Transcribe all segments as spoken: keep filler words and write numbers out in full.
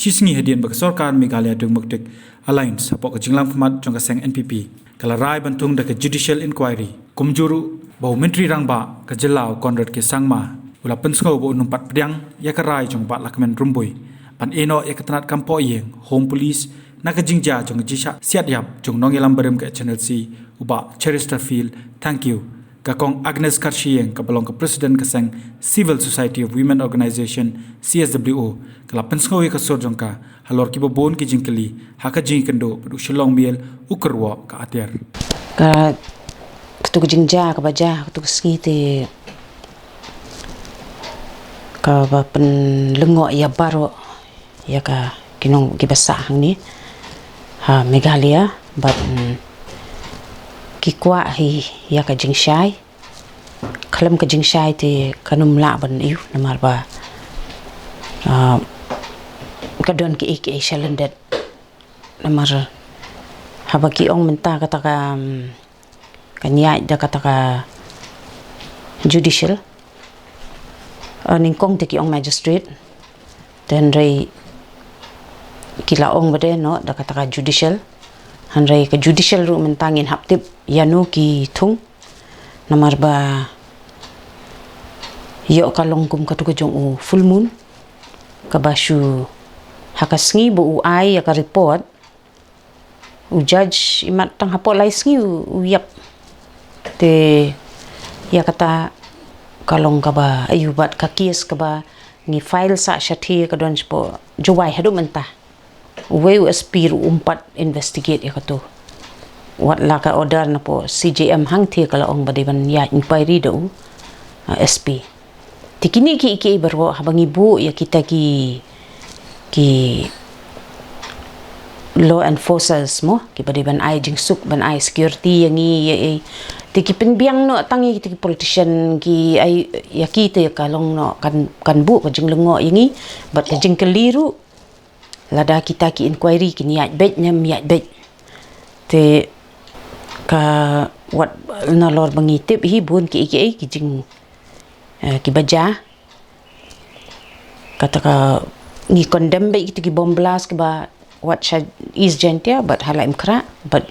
Shi sngi hadien ba ka sorkar Meghalaya Democratic Alliance hapoh ka jinglam khmat jong ka seng N P P ka la rai ban thung da ka judicial inquiry, kumjuh ruh ba u Myntri Rangbah ka jylla u Conrad K Sangma u la pynsngew ba un ym pat pdiang ïa ka rai jong Bah Lahkmen Rymbui ban ïehnoh ïa ka tnat kam poh ïing, Home Police, na ka jingjia jong ka jingshah siat ïap jong nongïalam barim ka H N L C, u Bah Cheristerfield Thangkhiew. Ka Kong Agnes Karshiing, kaba long ka President ka seng Civil Society of Women Organization, C S W O, ka la pynsngew ïa ka sur jong ka halor kiba bun ki jingkylli ha ka jingïakynduh bad u Shillong Mail, u kyrwoh ka atiar. Ka, katu ka jingjia kaba jia katu ka sngi te kaba pynlyngngoh ïa baroh ïa ka, ki nong kiba sah hangne ha Meghalaya, bad, mm, ki kwah hi ïa ka jingshai. Khlem ka jingshai te kan ym lah ban ïoh, namar ba, ah, ka don kiei kiei sha lyndet. Namar haba ki ong mynta kata ka, mm, ka ïaid da kata ka judicial, ah, nyngkong te ki ong magistrate. Te hynrei ki la ong ba dei noh da kata ka judicial. Hynrei ka judicial ruh mynta ngin hap tip ïano ki thung. Namar ba ïoh ka long kum katu ka jong u Full Moon, kaba shu ha ka sngi ba u ai ïa ka report, u judge imat tang hapoh lai sngi u, u ïap. Te ïa kata ka long kaba ïoh bad ka case kaba ngi file sah shathie ka don shapoh Jowai haduh mynta. Uwei u S P ruh um pat investigate ïa katu. Wat la ka order napoh C J M hangthie ka la ong ba dei ban ïa inquiry da u, ah, S P. Te kine kiei kiei baroh haba ngi buh ïa kita ki, ki law enforcers mo, kiba dei ban ai jingsuk, ban ai security ïa ngi, ïa, ïa. Te ki pynbiang noh tang ïa kita ki politician, ki ai ïa kita, ka long noh kan, kan buh ka jinglyngngoh ïa ngi bad ka jingkylli ruh. Lada kita ki inquiry kin ïaid beit ne ym ïaid beit. Te ka wat nalor ba ngi tip hi bun kiei kiei ki jing, eh, kiba jia. Kata ka ngi condemn beit kita ki bomb blast kiba wad sha East Jaintia, bad ha Laitumkhrah, bad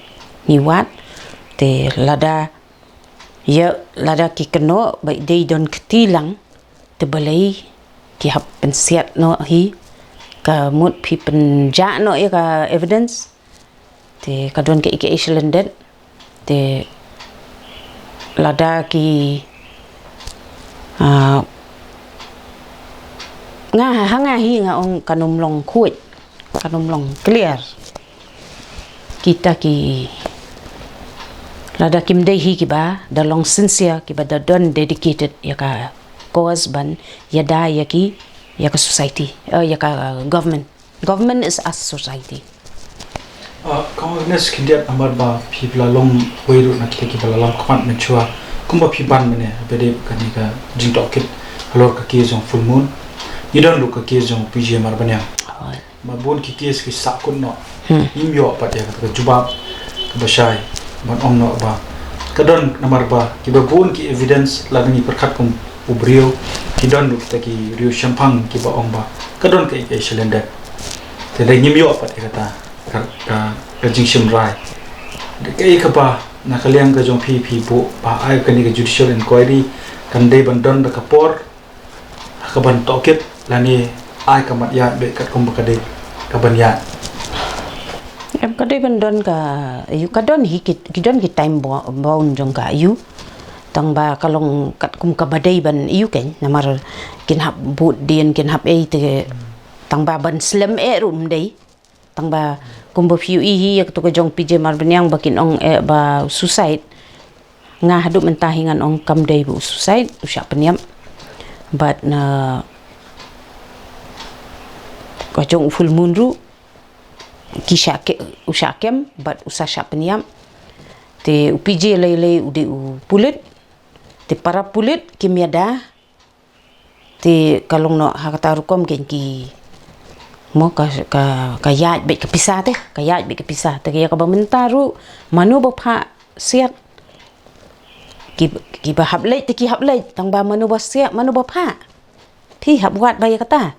ngi wad. Te lada, ïa, lada ki kynnoh ba dei don kti lang, te balei ki hap pynsiat noh hi, ka mut phi pynjah noh ïa ka evidence. Te ka don kiei kiei sha lyndet. Te lada ki, ah, nga, ha nga hi nga ong kan ym long khuid, kan ym long clear. Kita ki, lada kim dei hi kiba da long sincere, kiba da don dedicated ïa ka cause ban ïada ïa ki, ïa ka society, eh, ïa ka government. Government is a society. Ah, Kong Agnes, khyndiat namar ba phi la long wei ruh na kita kiba la lam khmat mynshuwa, kumba phi ban mynne, ba dei kane ka jingtohkit halor ka case jong Full Moon. Ngi don ruh ka case jong P J Marbaniang. Oh. Ma bun ki case ki sahkut noh. Hmm. Ngim ïoh pat ïa ka jubab kaba shai ban ong noh ba ka don, namar ba kiba bun ki evidence lada ngi pyrkhat kum u briew, ki don ruh kita ki riew shemphang kiba ong ba ka don kaei kaei sha lyndet. Te dei ngim ïoh pat ïa kata ka, ka, ka jingshim rai. Dei kaei kaba na ka liang ka jong phi, phi buh ba ai kane ka judicial inquiry kan dei ban don da ka por ha kaban tohkit lane ai ka mat ïaid beit katkum ba ka dei kaban ïaid. Em, ka dei ban don ka, ïa, ka don hi ki, ki don ki time bo-, bound jong ka, ïa. Tang ba ka long katkum kaba dei ban, ïa, kein, namar kin hap bud dien, kin hap ei te, tang ba ban slem eh ruh ym dei. Tang ba kumba phi ïohi hi ïa katu ka jong P J Marbaniang ba kin ong eh ba suicide. Nga haduh mynta hi ngan ong kam dei ba u suicide, u shah pynïap. Bad na ka jong u Full Moon ruh ki shah ke-, u shah kem bad u sa shah pynïap. Te u P J lei lei u dei u pulit. Te para pulit kim ïada. Te ka long noh ha kata rukom kein ki, mo, ka, ka, ka ïaid beit ka pisa te, ka ïaid beit ka pisa te, ïa kaba mynta ruh mano ba phah siat. Ki, kiba hap leit te ki hap leit, tang ba mano ba siat, mano ba phah. Phi hap wad ba ïa kata.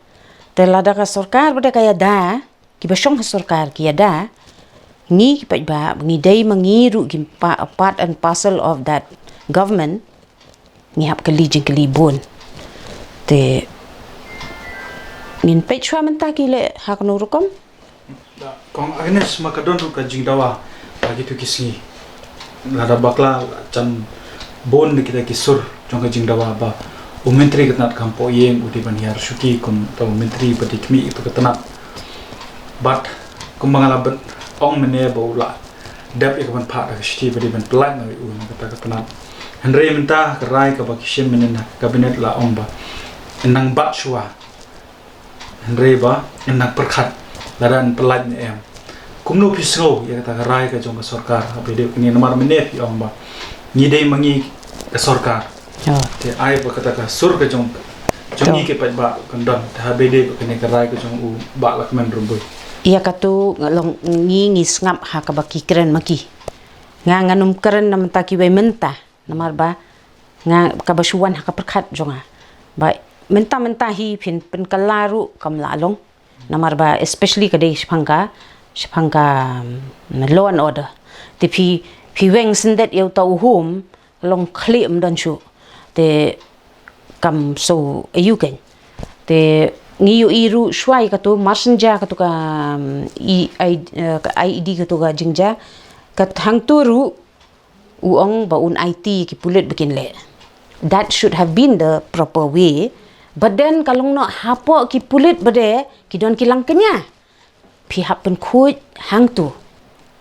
Te lada ka sorkar ba da ka ïada, kiba shong ha sorkar ki ïada, ngi ki paidbah, ngi dei ma ngi ruh ki pa-, part and parcel of that government, ngi hap kylli jingkylli bun. Te ngin peit shuwa mynta ki leh ha kano rukom. Da, Kong Agnes, ma ka don ruh ka jingdawa ha kitu ki sngi. Lada bakla la jan bun na kita ki sur jong ka jingdawa ba u Myntri ka tnat kam poh ïing u dei ban hiar shuki kum uta u Myntri ba dei khmih ïa ka tnat. Bad kumba nga la ban ong mynne ba u la dep ïa ka ban phah da ka shithi ba dei ban pyllait noh ïa u na kata ka tnat. Hynrei mynta ka rai kaba ki shim mynne na ka Cabinet la ong ba yn nang bat shuwa. Hynrei ba yn nang pyrkhat lada yn pyllait ne em. Kumno phi sngew ïa kata ka rai ka jong ka sorkar, haba ïadei bad kane, namar mynne phi ong ba ngi dei ma ngi ka sorkar. Oh. Te ai ba kata ka sur ka jong, jong ngi ki paidbah kan don, te haba ïadei bad kane ka rai ka jong u Bah Lahkmen Rymbui. Ïa katu nga long ngi, ngi sngap ha kaba ki kren ma ki. Nga ngan ym kren na mynta kiwei mynta. Namar ba nga, kaba shu wan ha ka pyrkhat jong nga ba mynta mynta hi phin pynkylla ruh kam lah long. Namar ba especially ka dei shaphang ka, shaphang ka, mm, law and order. Te phi, phi weng syndet ïa uta u home, long khlieh ym don shuh. Te kam shu ïohi kein. Te ngi ïohi ruh shuwa ïa katu, mar shen ja katu ka, mm, i, i, eh, ka I E D katu ka jingjia. Ka hangtu ruh u ong ba un aiti ki pulit ba kin leh. That should have been the proper way. But then ka long noh hapoh ki pulit ba de ki don ki langkñia. Phi hap pynkhuid hangtu.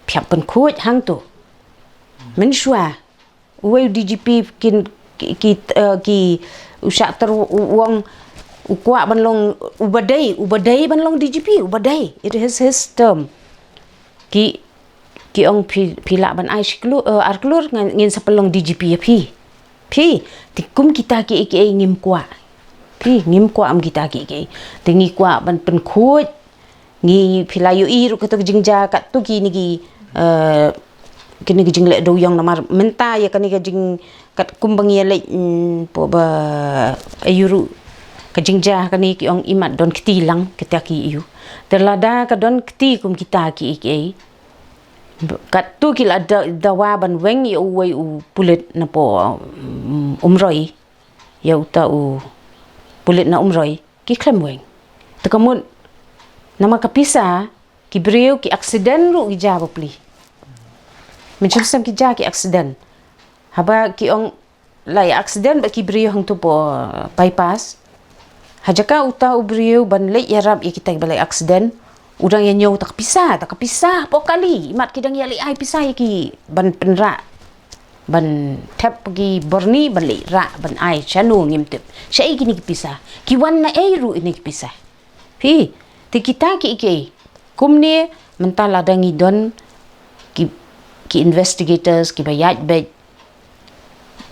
Phi hap pynkhuid hangtu. Mynshuwa uwei u D G P kin ki, ki, eh, ki u shah ter u, u ong u kwah ban long uba dei, uba dei ban long D G P, uba dei. It is his term. Ki, ki ong phi, phi lah ban ai shi klur, eh, ar klur ngin, ngin sa pynlong D G P ïa phi. Phi, te kum kita kiei kiei ngim kwah. Phi, ngim kwah ym kita kiei kiei. Te ngi kwah ban pynkhuid. Ngi, phi la ïohi ruh katu ka jingjia katto kine ki, eh, kine ki jingleh dewïong, namar mynta ïa kane ka jing, kat kumba ngi ïa leit, mm, po ba, eh, ïa ruh ka jingjia kane ki ong imat don kti lang kita ki ïa u. Te lada ka don kti kum kita kiei kiei, katto ki la da-, dawa ban weng ïa uwei u pulit na po, mm, Umroi, ïa uta u pulit na Umroi, ki khlem weng. Te ka mut namar ka pisa, ki briew ki accident ruh ki jia bapli. Mynshem sem ki jia ki accident. Haba ki ong la ïa accident bad ki briew hangtu po, uh, bypass. Ha jaka uta u briew ban leit ïarap ïa kita kiba la ïa accident, u dang ïa ñiew ta ka pisa, ta ka pisa hapoh kali. Imat ki dang ïa leit ai pisa ïa ki ban pynrah, ban thep ki borni ban leit rah ban ai shano ngim tip. Shaei kine ki pisa? Ki wan naei ruh ine ki pisa? Phi, te kita kiei kiei. Kumne mynta lada ngi don ki, ki investigators kiba ïaid beit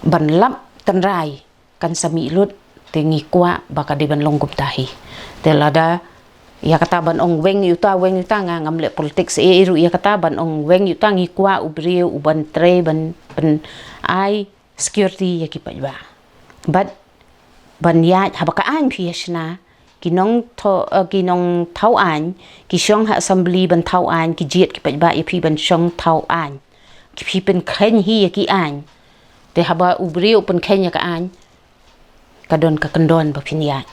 ban lap tynrai kan sa mih lut, te ngi kwah ba ka dei ban long kumta hi. Te lada ïa kata ban ong weng ïa uta, weng ïa uta, nga ngam leh politics ei ei ruh ïa kata ban ong weng ïa uta, ngi kwah u briew u ban trei ban, ban ai security ïa ki paidbah. Bad ban ïaid haba ka aiñ phi ïa shna, ki nongtho-, eh, ki nongthaw aiñ ki shong ha assembly ban thaw aiñ, ki jied ki paidbah ïa phi ban shong thaw aiñ. Ki phi pynkheiñ hi ïa ki aiñ. Te haba u briew u pynkheiñ ïa ka aiñ, ka don ka kyndon ba phin ïaid.